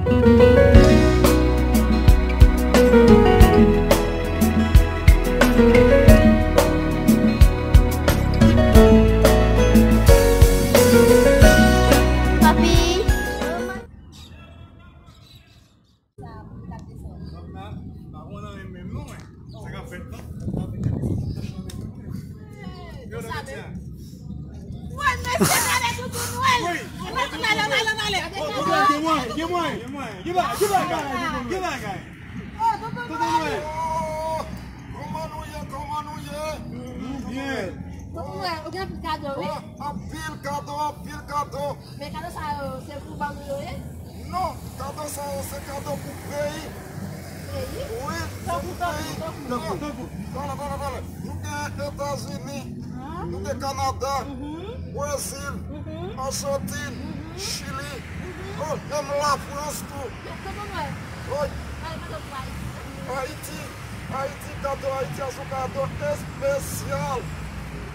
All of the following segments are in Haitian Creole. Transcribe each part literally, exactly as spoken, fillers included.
Papi. Gen mwen, gen mwen, gen mwen, gen bagay, gen bagay. Tonton Nwèl. Oh, kòman nou ye, kòman nou ye? Nou byen. Tonton Nwèl, ou gen anpil kado, wi. Oh, anpil kado, anpil kado. Men kado sa yo, se pou ban nou yo ye? Non, kado sa yo, se kado pou peyi. Peyi? Wi, se pou peyi. Tankou, tankou. Talè, talè, talè. Nou gen Etazini, nou gen Kanada, Brezil, Ajantin, Chili, oh, menm Lafrans tou. Men, Tonton Nwèl, wi. Pale, pale pou Ayiti. Ayiti, Ayiti, kado Ayiti a se yon kado espesyal.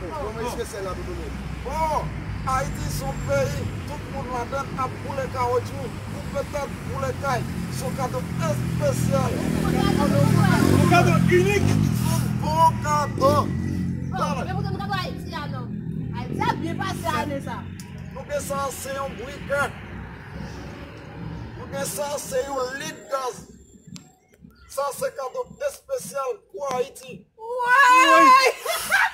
Kòman espesyal la, Tonton Nwèl? Bon, Ayiti se yon peyi, tout moun ladan l ap boule kawotchou, koupe tèt, boule kay. Se yon kado espesyal. Yon kado inik. Yon bon kado. Bon, men poutèt nou kado Ayiti a non. Ayiti a byen pase ane sa. Nou gen sa, se yon brikèt. Nou gen sa, se yon lit gaz. Sa se kado espesyal pou Ayiti. Woy!